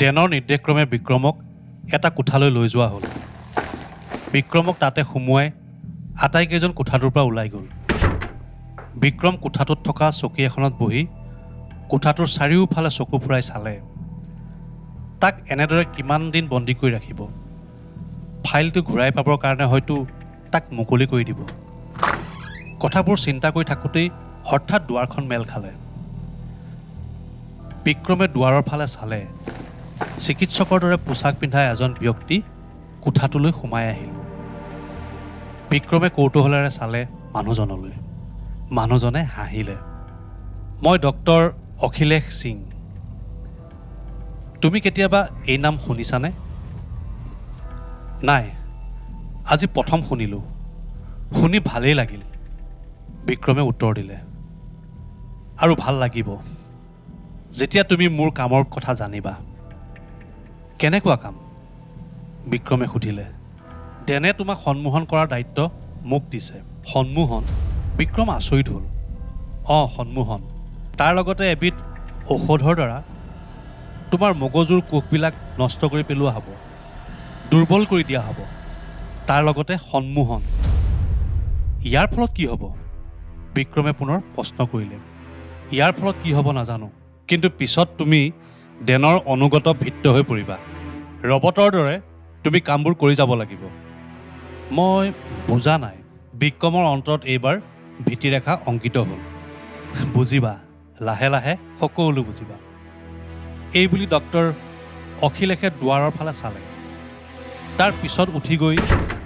ডেনৰ নিৰ্দেশক্ৰমে বিক্ৰমক এটা কোঠালৈ লৈ যোৱা হ'ল। বিক্ৰমক তাতে সুমুৱাই আটাইকেইজন কোঠাটোৰ পৰা ওলাই গ'ল। বিক্ৰম কোঠাটোত থকা চকী এখনত বহি কোঠাটোৰ চাৰিওফালে চকু ফুৰাই চালে। তাক এনেদৰে কিমান দিন বন্দী কৰি ৰাখিব? ফাইলটো ঘূৰাই পাবৰ কাৰণে হয়তো তাক মুকলি কৰি দিব। কথাবোৰ চিন্তা কৰি থাকোঁতেই হঠাৎ দুৱাৰখন মেল খালে। বিক্ৰমে দুৱাৰৰ ফালে চালে। চিকিৎসকৰ দৰে পোছাক পিন্ধা এজন ব্যক্তি কোঠাটোলৈ সোমাই আহিল। বিক্ৰমে কৌতূহলেৰে চালে মানুহজনলৈ। মানুহজনে হাঁহিলে। মই ডক্টৰ অখিলেশ সিং। তুমি কেতিয়াবা এই নাম শুনিছানে? নাই, আজি প্ৰথম শুনিলোঁ। শুনি ভালেই লাগিল, বিক্ৰমে উত্তৰ দিলে। আৰু ভাল লাগিব যেতিয়া তুমি মোৰ কামৰ কথা জানিবা। কেনেকুৱা কাম? বিক্ৰমে সুধিলে। ডেনে তোমাক সন্মোহন কৰাৰ দায়িত্ব মোক দিছে। সন্মোহন? বিক্ৰম আচৰিত হ'ল। অঁ, সন্মোহন। তাৰ লগতে এবিধ ঔষধৰ দ্বাৰা তোমাৰ মগজুৰ কোষবিলাক নষ্ট কৰি পেলোৱা হ'ব, দুৰ্বল কৰি দিয়া হ'ব। তাৰ লগতে সন্মোহন। ইয়াৰ ফলত কি হ'ব? বিক্ৰমে পুনৰ প্ৰশ্ন কৰিলে। ইয়াৰ ফলত কি হ'ব নাজানো, কিন্তু পিছত তুমি ডেনৰ অনুগত ভৃত্য হৈ পৰিবা। ৰবটৰ দৰে তুমি কামবোৰ কৰি যাব লাগিব। মই বুজা নাই। বিক্ৰমৰ অন্তৰত এইবাৰ ভীতিৰেখা অংকিত হ'ল। বুজিবা, লাহে লাহে সকলো বুজিবা। এই বুলি ডক্টৰ অখিলেশে দুৱাৰৰ ফালে চালে। তাৰ পিছত উঠি গৈ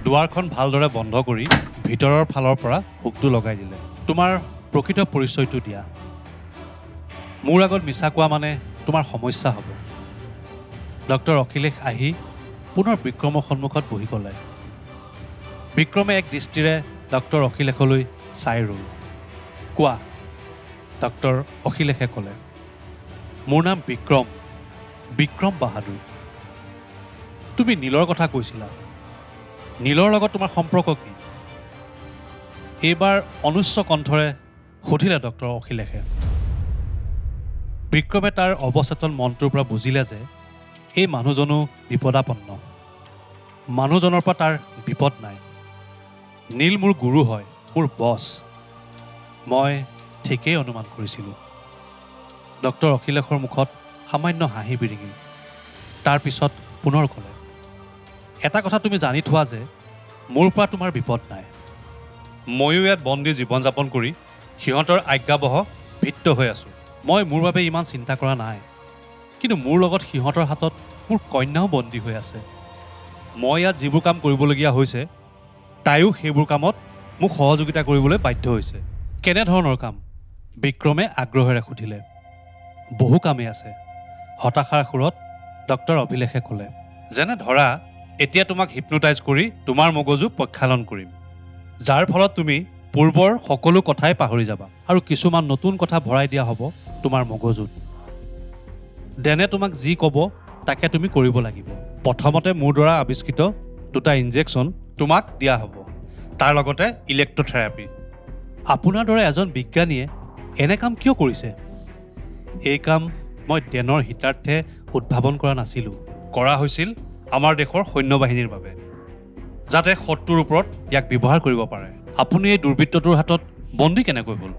দুৱাৰখন ভালদৰে বন্ধ কৰি ভিতৰৰ ফালৰ পৰা হুকটো লগাই দিলে। তোমাৰ প্ৰকৃত পৰিচয়টো দিয়া। মোৰ আগত মিছা কোৱা মানে তোমাৰ সমস্যা হ'ব। ডক্টৰ অখিলেশ আহি পুনৰ বিক্ৰমৰ সন্মুখত বহি ক'লে। বিক্ৰমে এক দৃষ্টিৰে ডক্টৰ অখিলেশলৈ চাই ৰ'ল। কোৱা, ডক্টৰ অখিলেশে ক'লে। মোৰ নাম বিক্ৰম, বিক্ৰম বাহাদুৰ। তুমি নীলৰ কথা কৈছিলা। নীলৰ লগত তোমাৰ সম্পৰ্ক কি? এইবাৰ অনুচ্চ কণ্ঠৰে সুধিলে ডক্টৰ অখিলেশে। বিক্ৰমে তাৰ অৱচেতন মনটোৰ পৰা বুজিলে যে এই মানুহজনো বিপদাপন্ন। মানুহজনৰ পৰা তাৰ বিপদ নাই। নীল মোৰ গুৰু হয়, মোৰ বছ। মই ঠিকেই অনুমান কৰিছিলোঁ। ডক্টৰ অখিলেশৰ মুখত সামান্য হাঁহি বিৰিঙিল। তাৰ পিছত পুনৰ ক'লে, এটা কথা তুমি জানি থোৱা যে মোৰ পৰা তোমাৰ বিপদ নাই। ময়ো ইয়াত বন্দী জীৱন যাপন কৰি সিহঁতৰ আজ্ঞাবহ ভৃত্য হৈ আছোঁ। মই মোৰ বাবে ইমান চিন্তা কৰা নাই, কিন্তু মোৰ লগত সিহঁতৰ হাতত মোৰ কন্যাও বন্দী হৈ আছে। মই ইয়াত যিবোৰ কাম কৰিবলগীয়া হৈছে, তাইও সেইবোৰ কামত মোক সহযোগিতা কৰিবলৈ বাধ্য হৈছে। কেনেধৰণৰ কাম? বিক্ৰমে আগ্ৰহেৰে সুধিলে। বহু কামেই আছে, হতাশাৰ সুৰত ডক্টৰ অভিলেখে ক'লে। যেনে ধৰা, এতিয়া তোমাক হিপনোটাইজ কৰি তোমাৰ মগজু প্ৰক্ষালন কৰিম, যাৰ ফলত তুমি পূৰ্বৰ সকলো কথাই পাহৰি যাবা আৰু কিছুমান নতুন কথা ভৰাই দিয়া হ'ব তোমাৰ মগজুত। ডেনে তোমাক যি ক'ব তাকে তুমি কৰিব লাগিব। প্ৰথমতে মোৰ দ্বাৰা আৱিষ্কৃত দুটা ইনজেকশ্যন তোমাক দিয়া হ'ব, তাৰ লগতে ইলেক্ট্ৰথেৰাপি। আপোনাৰ দৰে এজন বিজ্ঞানীয়ে এনে কাম কিয় কৰিছে? এই কাম মই ডেনৰ হিতাৰ্থে উদ্ভাৱন কৰা নাছিলোঁ। কৰা হৈছিল আমাৰ দেশৰ সৈন্যবাহিনীৰ বাবে, যাতে শত্ৰুৰ ওপৰত ইয়াক ব্যৱহাৰ কৰিব পাৰে। আপুনি এই দুৰ্বৃত্তটোৰ হাতত বন্দী কেনেকৈ হ'ল?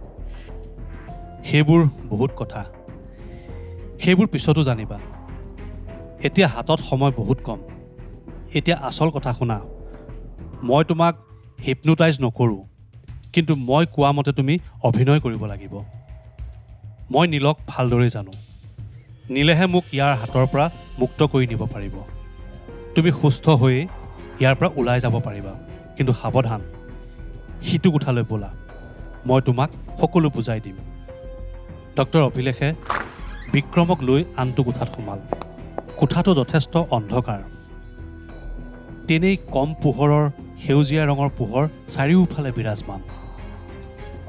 সেইবোৰ বহুত কথা, সেইবোৰ পিছতো জানিবা। এতিয়া হাতত সময় বহুত কম। এতিয়া আচল কথা শুনা। মই তোমাক হিপনোটাইজ নকৰোঁ, কিন্তু মই কোৱা মতে তুমি অভিনয় কৰিব লাগিব। মই নীলক ভালদৰেই জানো। নীলেহে মোক ইয়াৰ হাতৰ পৰা মুক্ত কৰি নিব পাৰিব। তুমি সুস্থ হৈয়ে ইয়াৰ পৰা ওলাই যাব পাৰিবা, কিন্তু সাৱধান। সিটো কোঠালৈ ব'লা, মই তোমাক সকলো বুজাই দিম। ডক্টৰ অভিলেখে বিক্ৰমক লৈ আনটো কোঠাত সোমাল। কোঠাটো যথেষ্ট অন্ধকাৰ। তেনেই কম পোহৰৰ সেউজীয়া ৰঙৰ পোহৰ চাৰিওফালে বিৰাজমান।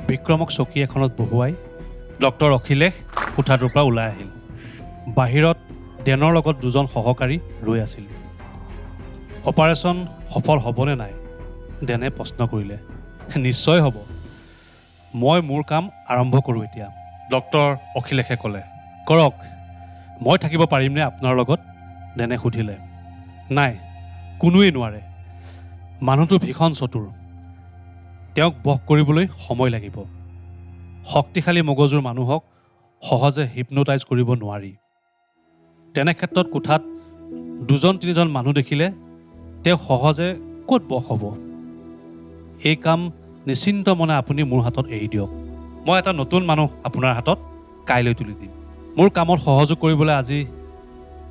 বিক্ৰমক চকী এখনত বহুৱাই ডক্টৰ অখিলেশ কোঠাটোৰ পৰা ওলাই আহিল। বাহিৰত ডেনৰ লগত দুজন সহকাৰী ৰৈ আছিল। অপাৰেশ্যন সফল হ'বনে নাই? ডেনে প্ৰশ্ন কৰিলে। নিশ্চয় হ'ব। মই মোৰ কাম আৰম্ভ কৰোঁ এতিয়া, ডক্টৰ অখিলেশে ক'লে। কৰক। মই থাকিব পাৰিমনে আপোনাৰ লগত? ডেনে সুধিলে। নাই, কোনোৱেই নোৱাৰে। মানুহটো ভীষণ চতুৰ। তেওঁক বশ কৰিবলৈ সময় লাগিব। শক্তিশালী মগজুৰ মানুহক সহজে হিপন'টাইজ কৰিব নোৱাৰি। তেনে ক্ষেত্ৰত কোঠাত দুজন তিনিজন মানুহ দেখিলে তেওঁ সহজে ক'ত বশ হ'ব? এই কাম নিশ্চিন্ত মনে আপুনি মোৰ হাতত এৰি দিয়ক। মই এটা নতুন মানুহ আপোনাৰ হাতত কাইলৈ তুলি দিম। মোৰ কামত সহযোগ কৰিবলৈ আজি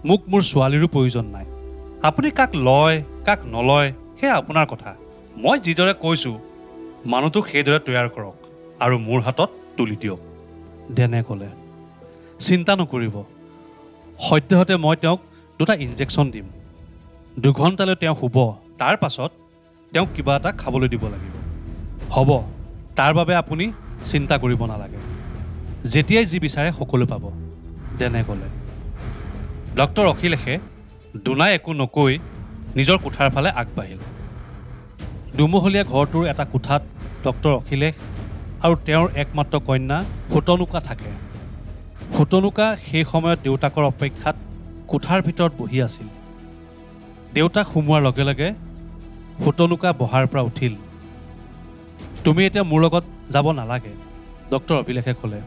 মোক মোৰ ছোৱালীৰো প্ৰয়োজন নাই। আপুনি কাক লয় কাক নলয় সেয়া আপোনাৰ কথা। মই যিদৰে কৈছোঁ মানুহটোক সেইদৰে তৈয়াৰ কৰক আৰু মোৰ হাতত তুলি দিয়ক, ডেনে ক'লে। চিন্তা নকৰিব, সদ্যহতে মই তেওঁক দুটা ইনজেকশ্যন দিম। 2 ঘণ্টালৈ তেওঁ শুব। তাৰ পাছত তেওঁক কিবা এটা খাবলৈ দিব লাগিব। হ'ব, তাৰ বাবে আপুনি চিন্তা কৰিব নালাগে। যেতিয়াই যি বিচাৰে সকলো পাব, ডেনে ক'লে। ডক্টৰ অখিলেশে দুনাই একো নকৈ নিজৰ কোঠাৰ ফালে আগবাঢ়িল। দুমহলীয়া ঘৰটোৰ এটা কোঠাত ডক্টৰ অখিলেশ আৰু তেওঁৰ একমাত্ৰ কন্যা সুতনুকা থাকে। সুতনুকা সেই সময়ত দেউতাকৰ অপেক্ষাত কোঠাৰ ভিতৰত বহি আছিল। দেউতাক সোমোৱাৰ লগে লগে সুতনুকা বহাৰ পৰা উঠিল। তুমি এতিয়া মোৰ লগত যাব নালাগে, ডক্টৰ অভিলেখে ক'লে।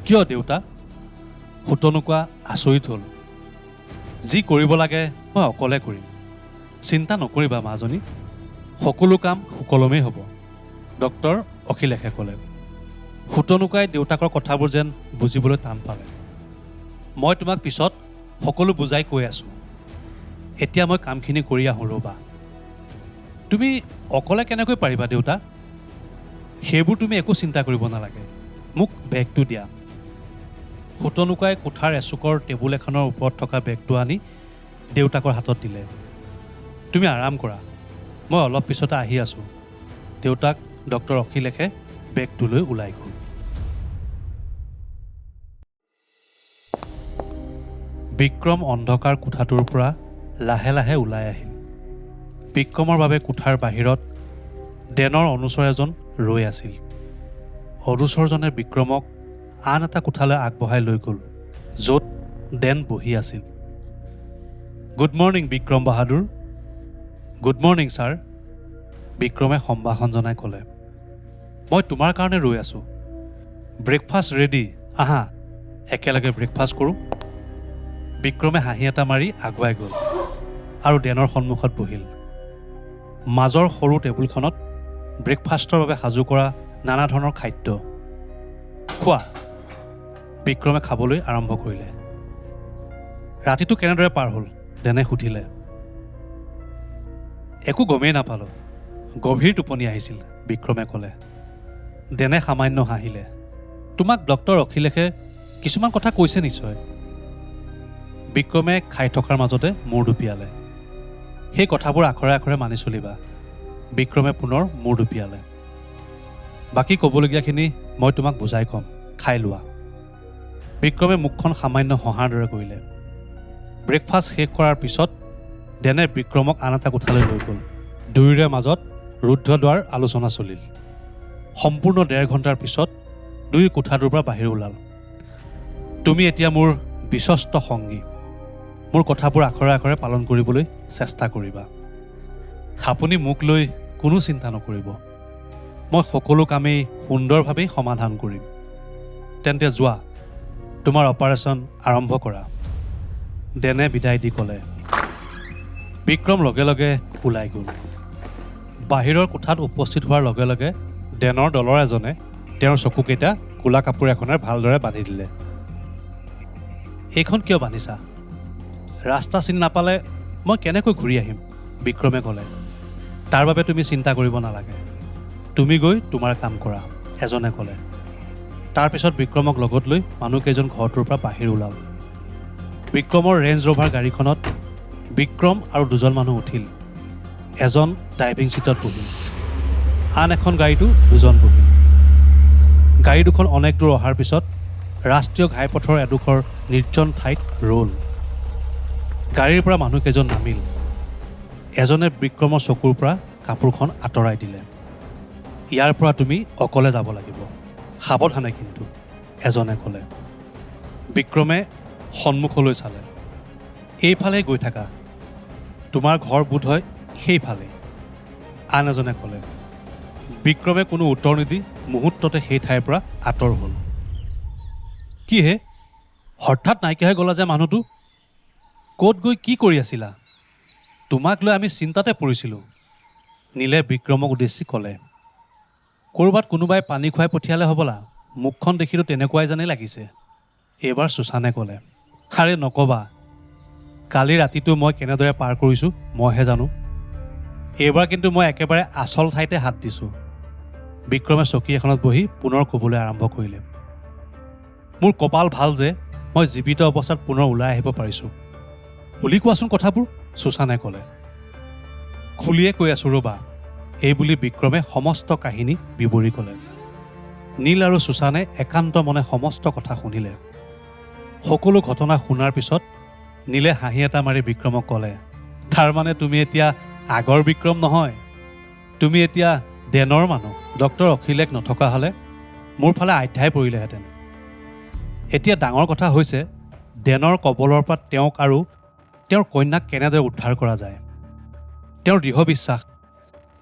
কিয় দেউতা? সুতনুকা আচৰিত হ'ল। যি কৰিব লাগে মই অকলে কৰিম। চিন্তা নকৰিবা মাজনী, সকলো কাম সুকলমেই হ'ব, ডক্টৰ অখিলেশে ক'লে। সুতনুকাই দেউতাকৰ কথাবোৰ যেন বুজিবলৈ টান পালে। মই তোমাক পিছত সকলো বুজাই কৈ আছোঁ। এতিয়া মই কামখিনি কৰি আহোঁ ৰ'বা। তুমি অকলে কেনেকৈ পাৰিবা দেউতা? সেইবোৰ তুমি একো চিন্তা কৰিব নালাগে। মোক বেগটো দিয়া। সুতনুকাই কোঠাৰ এচুকৰ টেবুল এখনৰ ওপৰত থকা বেগটো আনি দেউতাকৰ হাতত দিলে। তুমি আৰাম কৰা, মই অলপ পিছতে আহি আছোঁ। দেউতাক ডক্টৰ অখিলেশে বেগটো লৈ ওলাই গ'ল। বিক্ৰম অন্ধকাৰ কোঠাটোৰ পৰা লাহে লাহে ওলাই আহিল। বিক্ৰমৰ বাবে কোঠাৰ বাহিৰত ডেনৰ অনুচৰ এজন ৰৈ আছিল। অনুচৰজনে বিক্ৰমক আন এটা কোঠালৈ আগবঢ়াই লৈ গ'ল, য'ত ডেন বহি আছিল। Good morning Vikram Bahadur. Good morning sir, বিক্ৰমে সম্ভাষণ জনাই ক'লে। মই তোমাৰ কাৰণে ৰৈ আছোঁ। ব্ৰেকফাষ্ট ৰেডি, আহা একেলগে ব্ৰেকফাষ্ট কৰোঁ। বিক্ৰমে হাঁহি এটা মাৰি আগুৱাই গ'ল আৰু ডেনৰ সন্মুখত বহিল। মাজৰ সৰু টেবুলখনত ব্ৰেকফাষ্টৰ বাবে সাজু কৰা নানা ধৰণৰ খাদ্য। খোৱা, বিক্ৰমে খাবলৈ আৰম্ভ কৰিলে। ৰাতিটো কেনেদৰে পাৰ হ'ল? ডেনে সুধিলে। একো গমেই নাপালোঁ, গভীৰ টোপনি আহিছিল, বিক্ৰমে ক'লে। ডেনে সামান্য হাঁহিলে। তোমাক ডক্টৰ অখিলেশে কিছুমান কথা কৈছে নিশ্চয়। বিক্ৰমে খাই থকাৰ মাজতে মূৰ দুপিয়ালে। সেই কথাবোৰ আখৰে আখৰে মানি চলিবা। বিক্ৰমে পুনৰ মূৰ দুপিয়ালে। বাকী ক'বলগীয়াখিনি মই তোমাক বুজাই ক'ম, খাই লোৱা। বিক্ৰমে মুখখন সামান্য হঁহাৰ দৰে কৰিলে। ব্ৰেকফাষ্ট শেষ কৰাৰ পিছত ডেনে বিক্ৰমক আন এটা কোঠালৈ লৈ গ'ল। দুয়োৰে মাজত ৰুদ্ধদ্বাৰ আলোচনা চলিল। সম্পূৰ্ণ 1.5 ঘণ্টাৰ পিছত দুয়ো কোঠাটোৰ পৰা বাহিৰ ওলাল। তুমি এতিয়া মোৰ বিশ্বস্ত সংগী। মোৰ কথাবোৰ আখৰে আখৰে পালন কৰিবলৈ চেষ্টা কৰিবা। আপুনি মোক লৈ কোনো চিন্তা নকৰিব, মই সকলো কামেই সুন্দৰভাৱেই সমাধান কৰিম। তেন্তে যোৱা, তোমাৰ অপাৰেশ্যন আৰম্ভ কৰা, ডেনে বিদায় দি ক'লে। বিক্ৰম লগে লগে ওলাই গ'ল। বাহিৰৰ কোঠাত উপস্থিত হোৱাৰ লগে লগে ডেনৰ দলৰ এজনে তেওঁৰ চকুকেইটা ক'লা কাপোৰ এখনেৰে ভালদৰে বান্ধি দিলে। এইখন কিয় বান্ধিছা? ৰাস্তা চিনি নাপালে মই কেনেকৈ ঘূৰি আহিম? বিক্ৰমে ক'লে। তাৰ বাবে তুমি চিন্তা কৰিব নালাগে, তুমি গৈ তোমাৰ কাম কৰা, এজনে ক'লে। তাৰপিছত বিক্ৰমক লগত লৈ মানুহকেইজন ঘৰটোৰ পৰা বাহিৰ ওলাল। বিক্ৰমৰ ৰেঞ্জ ৰভাৰ গাড়ীখনত বিক্ৰম আৰু দুজন মানুহ উঠিল। এজন ড্ৰাইভিং ছিটত বহিল, আন এখন গাড়ীতো দুজন বহিল। গাড়ী দুখন অনেক দূৰ অহাৰ পিছত ৰাষ্ট্ৰীয় ঘাইপথৰ এডোখৰ নিৰ্জন ঠাইত ৰ'ল। গাড়ীৰ পৰা মানুহকেইজন নামিল। এজনে বিক্ৰমৰ চকুৰ পৰা কাপোৰখন আঁতৰাই দিলে। ইয়াৰ পৰা তুমি অকলে যাব লাগিব, সাৱধানে কিন্তু, এজনে ক'লে। বিক্ৰমে সন্মুখলৈ চালে। এইফালে গৈ থাকা, তোমাৰ ঘৰ বোধহয় সেইফালে, আন এজনে ক'লে। বিক্ৰমে কোনো উত্তৰ নিদি মুহূৰ্ততে সেই ঠাইৰ পৰা আঁতৰ হ'ল। কি হে, হঠাৎ নাইকিয়া হৈ গ'লা যে মানুহটো? ক'ত গৈ কি কৰি আছিলা? তোমাক লৈ আমি চিন্তাতে পৰিছিলোঁ, নীলে বিক্ৰমক উদ্দেশ্যি ক'লে। ক'ৰবাত কোনোবাই পানী খুৱাই পঠিয়ালে হ'বলা, মুখখন দেখিতো তেনেকুৱাই যেনেই লাগিছে, এইবাৰ সুশানে ক'লে। আৰে নক'বা, কালি ৰাতিটো মই কেনেদৰে পাৰ কৰিছোঁ মইহে জানো। এইবাৰ কিন্তু মই একেবাৰে আচল ঠাইতে হাত দিছোঁ, বিক্ৰমে চকী এখনত বহি পুনৰ ক'বলৈ আৰম্ভ কৰিলে। মোৰ কপাল ভাল যে মই জীৱিত অৱস্থাত পুনৰ ওলাই আহিব পাৰিছোঁ। খুলি কোৱাচোন কথাবোৰ, সুশানে ক'লে। খুলিয়ে কৈ আছোঁ ৰ'বা, এই বুলি বিক্ৰমে সমস্ত কাহিনী বিৱৰি ক'লে। নীল আৰু সুশানে একান্ত মনে সমস্ত কথা শুনিলে। সকলো ঘটনা শুনাৰ পিছত নীলে হাঁহি এটা মাৰি বিক্ৰমক ক'লে, তাৰমানে তুমি এতিয়া আগৰ বিক্ৰম নহয়, তুমি এতিয়া ডেনৰ মানুহ। ডক্টৰ অখিলেখ নথকা হ'লে মোৰ ফালে আধ্যাই পৰিলেহেঁতেন। এতিয়া ডাঙৰ কথা হৈছে ডেনৰ কবলৰ পৰা তেওঁক আৰু তেওঁৰ কন্যাক কেনেদৰে উদ্ধাৰ কৰা যায়। তেওঁৰ দৃঢ় বিশ্বাস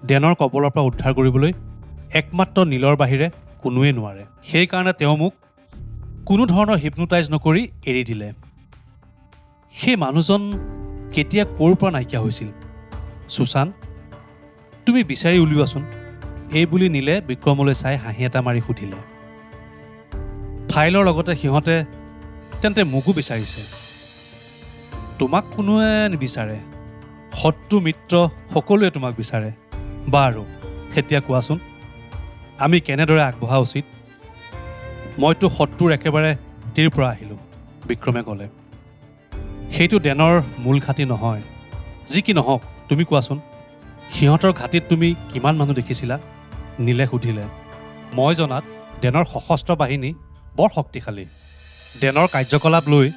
ডেনৰ কবলৰ পৰা উদ্ধাৰ কৰিবলৈ একমাত্ৰ নীলৰ বাহিৰে কোনোৱেই নোৱাৰে। সেইকাৰণে তেওঁ মোক কোনো ধৰণৰ হিপনোটাইজ নকৰি এৰি দিলে। সেই মানুহজন কেতিয়া ক'ৰ পৰা নাইকিয়া হৈছিল? সুশান, তুমি বিচাৰি উলিওৱাচোন, এই বুলি নীলে বিক্ৰমলৈ চাই হাঁহি এটা মাৰি সুধিলে। ফাইলৰ লগতে সিহঁতে তেন্তে মোকো বিচাৰিছে। তোমাক কোনোৱে নিবিচাৰে, শত্ৰু মিত্ৰ সকলোৱে তোমাক বিচাৰে। বাৰু এতিয়া কোৱাচোন, আমি কেনেদৰে আগবঢ়া উচিত? মইতো শত্ৰুৰ একেবাৰে তীৰ পৰা আহিলোঁ, বিক্ৰমে ক'লে। সেইটো ডেনৰ মূল ঘাটি নহয়। যি কি নহওক, তুমি কোৱাচোন, সিহঁতৰ ঘাটিত তুমি কিমান মানুহ দেখিছিলা? নীলে সুধিলে। মই জনাত ডেনৰ সশস্ত্ৰ বাহিনী বৰ শক্তিশালী। ডেনৰ কাৰ্যকলাপ লৈ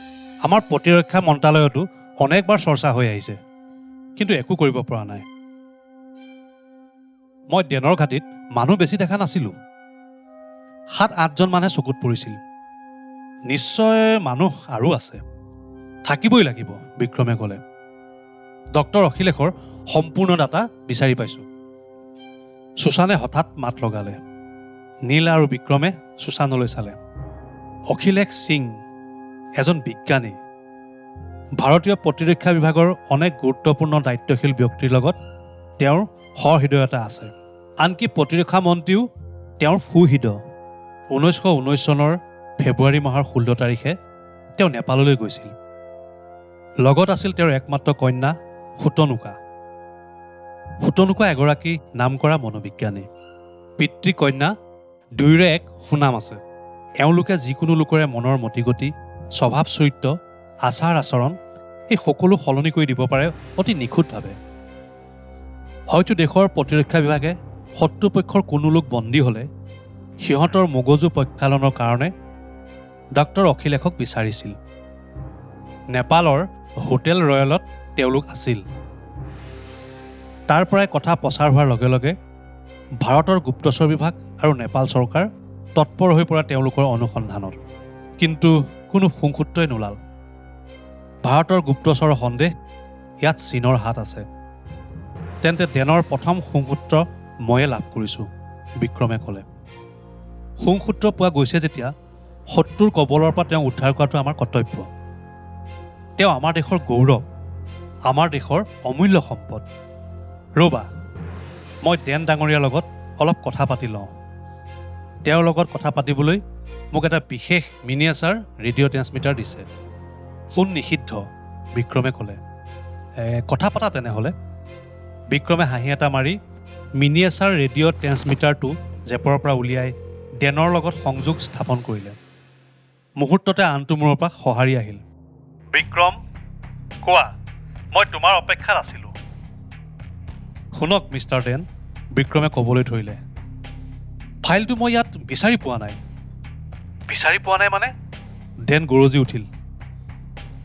আমাৰ প্ৰতিৰক্ষা মন্ত্ৰালয়তো অনেকবাৰ চৰ্চা হৈ আহিছে, কিন্তু একো কৰিব পৰা নাই। মই ডেনৰ ঘাটিত মানুহ বেছি দেখা নাছিলোঁ, 7-8জন মানহে চকুত পৰিছিল। নিশ্চয় মানুহ আৰু আছে, থাকিবই লাগিব, বিক্ৰমে ক'লে। ডক্টৰ অখিলেখৰ সম্পূৰ্ণ ডাটা বিচাৰি পাইছোঁ, সুশানে হঠাৎ মাত লগালে। নীল আৰু বিক্ৰমে সুশানলৈ চালে। অখিলেখ সিং এজন বিজ্ঞানী, ভাৰতীয় প্ৰতিৰক্ষা বিভাগৰ অনেক গুৰুত্বপূৰ্ণ দায়িত্বশীল ব্যক্তিৰ লগত তেওঁৰ সহৃদয়তা আছে। আনকি প্ৰতিৰক্ষা মন্ত্ৰীও তেওঁৰ সুহৃদ। 1919 চনৰ ফেব্ৰুৱাৰী মাহৰ 16 তাৰিখে তেওঁ নেপাললৈ গৈছিল। লগত আছিল তেওঁৰ একমাত্ৰ কন্যা সুতনুকা। সুতনুকা এগৰাকী নামকৰা মনোবিজ্ঞানী। পিতৃ কন্যা দুয়োৰে এক সুনাম আছে। এওঁলোকে যিকোনো লোকৰে মনৰ মতিগতি, স্বভাৱ চৰিত্ৰ, আচাৰ আচৰণ এই সকলো সলনি কৰি দিব পাৰে অতি নিখুঁতভাৱে। হয়তো দেশৰ প্ৰতিৰক্ষা বিভাগে শত্ৰুপক্ষৰ কোনো লোক বন্দী হ'লে সিহঁতৰ মগজু প্ৰক্ষালনৰ কাৰণে ডক্টৰ অখিলেখক বিচাৰিছিল। নেপালৰ হোটেল ৰয়েলত তেওঁলোক আছিল। তাৰ পৰাই কথা প্ৰচাৰ হোৱাৰ লগে লগে ভাৰতৰ গুপ্তচৰ বিভাগ আৰু নেপাল চৰকাৰ তৎপৰ হৈ পৰা তেওঁলোকৰ অনুসন্ধানত, কিন্তু কোনো সুংসূত্ৰই নোলাল। ভাৰতৰ গুপ্তচৰৰ সন্দেহ ইয়াত চীনৰ হাত আছে। তেন্তে ডেনৰ প্ৰথম সুংসূত্ৰ ময়ে লাভ কৰিছোঁ, বিক্ৰমে ক'লে। সুংসূত্ৰ পোৱা গৈছে যেতিয়া শত্ৰুৰ কবলৰ পৰা তেওঁক উদ্ধাৰ কৰাটো আমাৰ কৰ্তব্য। তেওঁ আমাৰ দেশৰ গৌৰৱ, আমাৰ দেশৰ অমূল্য সম্পদ। ৰ'বা, মই ডেন ডাঙৰীয়াৰ লগত অলপ কথা পাতি লওঁ। তেওঁৰ লগত কথা পাতিবলৈ মোক এটা বিশেষ মিনিয়েচাৰ ৰেডিঅ' ট্ৰেন্সমিটাৰ দিছে। ফোন নিষিদ্ধ, বিক্ৰমে ক'লে। কথা পাতা তেনেহ'লে। বিক্ৰমে হাঁহি এটা মাৰি মিনিয়েচাৰ ৰেডিঅ' ট্ৰেন্সমিটাৰটো জেপৰ পৰা উলিয়াই ডেনৰ লগত সংযোগ স্থাপন কৰিলে। মুহূৰ্ততে আনটো মূৰৰ পৰা সঁহাৰি আহিল। বিক্ৰম, কোৱা, মই তোমাৰ অপেক্ষাত আছিলোঁ। শুনক মিষ্টাৰ ডেন, বিক্ৰমে ক'বলৈ ধৰিলে, ফাইলটো মই ইয়াত বিচাৰি পোৱা নাই। বিচাৰি পোৱা নাই মানে? ডেন গৰজি উঠিল।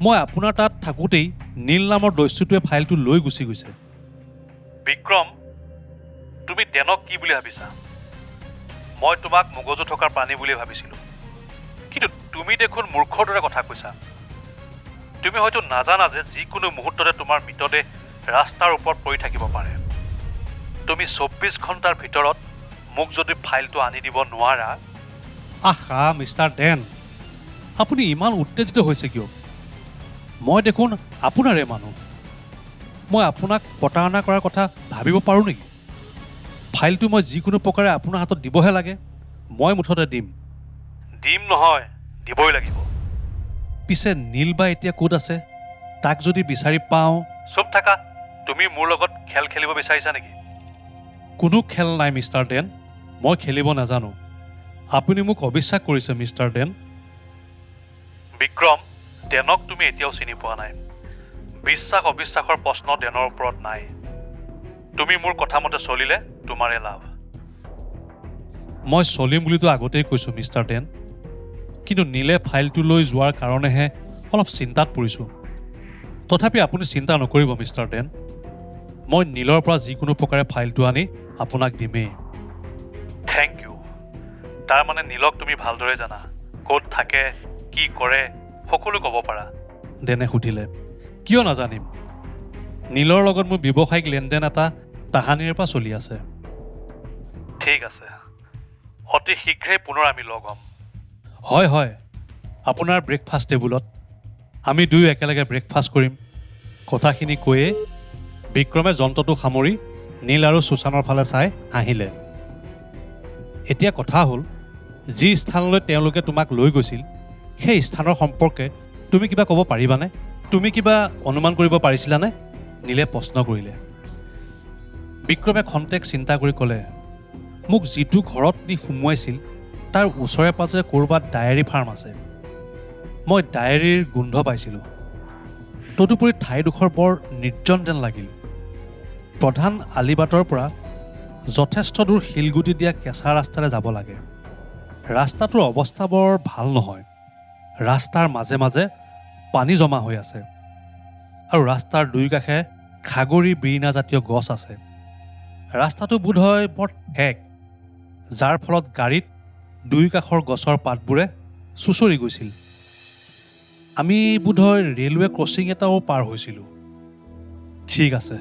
মই আপোনাৰ তাত থাকোঁতেই নীল নামৰ দস্যুটোৱে ফাইলটো লৈ গুচি গৈছে। বিক্ৰম, তুমি ডেনক কি বুলি ভাবিছা? মই তোমাক মগজু থকা প্ৰাণী বুলি ভাবিছিলোঁ, কিন্তু তুমি দেখোন মূৰ্খৰ দৰে কথা কৈছা। তুমি হয়তো নাজানা যে যিকোনো মুহূৰ্ততে তোমাৰ মৃতদেহ ৰাস্তাৰ ওপৰত পৰি থাকিব পাৰে। তুমি 24 ঘণ্টাৰ ভিতৰত মোক যদি ফাইলটো আনি দিব নোৱাৰা। আহা মিষ্টাৰ ডেন, আপুনি ইমান উত্তেজিত হৈছে কিয়? মই দেখোন আপোনাৰে মানুহ। মই আপোনাক প্ৰতাৰণা কৰাৰ কথা ভাবিব পাৰোঁ নেকি? ফাইলটো মই যিকোনো প্ৰকাৰে আপোনাৰ হাতত দিবহে লাগে। মই মুঠতে দিম। দিম নহয়, দিবই লাগিব। পিছে নীল বা এতিয়া ক'ত আছে? তাক যদি বিচাৰি পাওঁ। চুপ থাকা। তুমি মোৰ লগত খেল খেলিব বিচাৰিছা নেকি? কোনো খেল নাই মিষ্টাৰ ডেন, মই খেলিব নাজানো। আপুনি মোক অবিশ্বাস কৰিছে মিষ্টাৰ ডেন। বিক্ৰম, ডেনক তুমি এতিয়াও চিনি পোৱা নাই। বিশ্বাস অবিশ্বাসৰ প্ৰশ্ন ডেনৰ ওপৰত নাই। তুমি মোৰ কথামতে চলিলে তোমাৰে লাভ। মই চলিম বুলিতো আগতেই কৈছোঁ মিষ্টাৰ ডেন, কিন্তু নীলে ফাইলটো লৈ যোৱাৰ কাৰণেহে অলপ চিন্তাত পৰিছোঁ। তথাপি আপুনি চিন্তা নকৰিব মিষ্টাৰ ডেন, মই নীলৰ পৰা যিকোনো প্ৰকাৰে ফাইলটো আনি আপোনাক দিমেই। Thank you. তাৰমানে নীলক তুমি ভালদৰে জানা, ক'ত থাকে, কি কৰে সকলো ক'ব পাৰা? ডেনে সুধিলে। কিয় নাজানিম? নীলৰ লগত মোৰ ব্যৱসায়িক লেনদেন এটা তাহানিৰ পৰা চলি আছে। ঠিক আছে, অতি শীঘ্ৰেই পুনৰ আমি লগ হ'ম। হয় হয়, আপোনাৰ ব্ৰেকফাষ্ট টেবুলত আমি দুয়ো একেলগে ব্ৰেকফাষ্ট কৰিম। কথাখিনি কৈয়ে বিক্ৰমে যন্ত্ৰটো সামৰি নীল আৰু সুশানৰ ফালে চাই হাঁহিলে। এতিয়া কথা হ'ল, যি স্থানলৈ তেওঁলোকে তোমাক লৈ গৈছিল সেই স্থানৰ সম্পৰ্কে তুমি কিবা ক'ব পাৰিবানে? তুমি কিবা অনুমান কৰিব পাৰিছিলানে? নীলে প্ৰশ্ন কৰিলে। বিক্ৰমে খন্তেক চিন্তা কৰি ক'লে, মোক যিটো ঘৰত নি সোমোৱাইছিল তাৰ ওচৰে পাঁজৰে ক'ৰবাত ডায়েৰী ফাৰ্ম আছে। মই ডায়েৰীৰ গোন্ধ পাইছিলোঁ। তদুপৰি ঠাইডোখৰ বৰ নিৰ্জন যেন লাগিল। প্ৰধান আলিবাটৰ পৰা যথেষ্ট দূৰ শিলগুটি দিয়া কেঁচা ৰাস্তাৰে যাব লাগে। ৰাস্তাটোৰ অৱস্থা বৰ ভাল নহয়। ৰাস্তাৰ মাজে মাজে পানী জমা হৈ আছে আৰু ৰাস্তাৰ দুই কাষে খাগৰি বিৰিণা জাতীয় গছ আছে। ৰাস্তাটো বোধহয় বৰ ঠেক, যাৰ ফলত গাড়ীত দুই কাষৰ গছৰ পাতবোৰে চুঁচৰি গৈছিল। আমি বোধহয় ৰেলৱে ক্ৰছিং এটাও পাৰ হৈছিলোঁ। ঠিক আছে,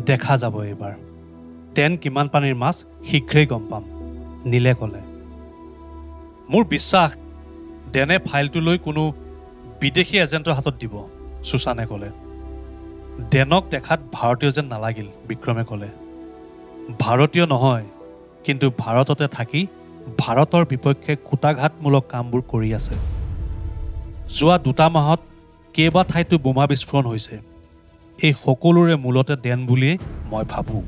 দেখা যাব এইবাৰ টেন কিমান পানীৰ মাছ শীঘ্ৰেই গম পাম, নীলে ক'লে। মোৰ বিশ্বাস ডেনে ফাইলটো লৈ কোনো বিদেশী এজেণ্টৰ হাতত দিব, সুশানে ক'লে। ডেনক দেখাত ভাৰতীয় যেন নালাগিল, বিক্ৰমে ক'লে। ভাৰতীয় নহয়, কিন্তু ভাৰততে থাকি ভাৰতৰ বিপক্ষে কূটাঘাতমূলক কামবোৰ কৰি আছে। যোৱা 2 মাহত কেইবা ঠাইতো বোমা বিস্ফোৰণ হৈছে। এই সকলোৰে মূলতে ডেন বুলিয়েই মই ভাবোঁ।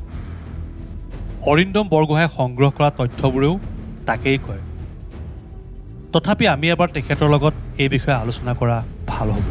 অৰিন্দম বৰগোহাঁয়ে সংগ্ৰহ কৰা তথ্যবোৰেও তাকেই কয়। তথাপি আমি এবাৰ তেখেতৰ লগত এই বিষয়ে আলোচনা কৰা ভাল হ'ব।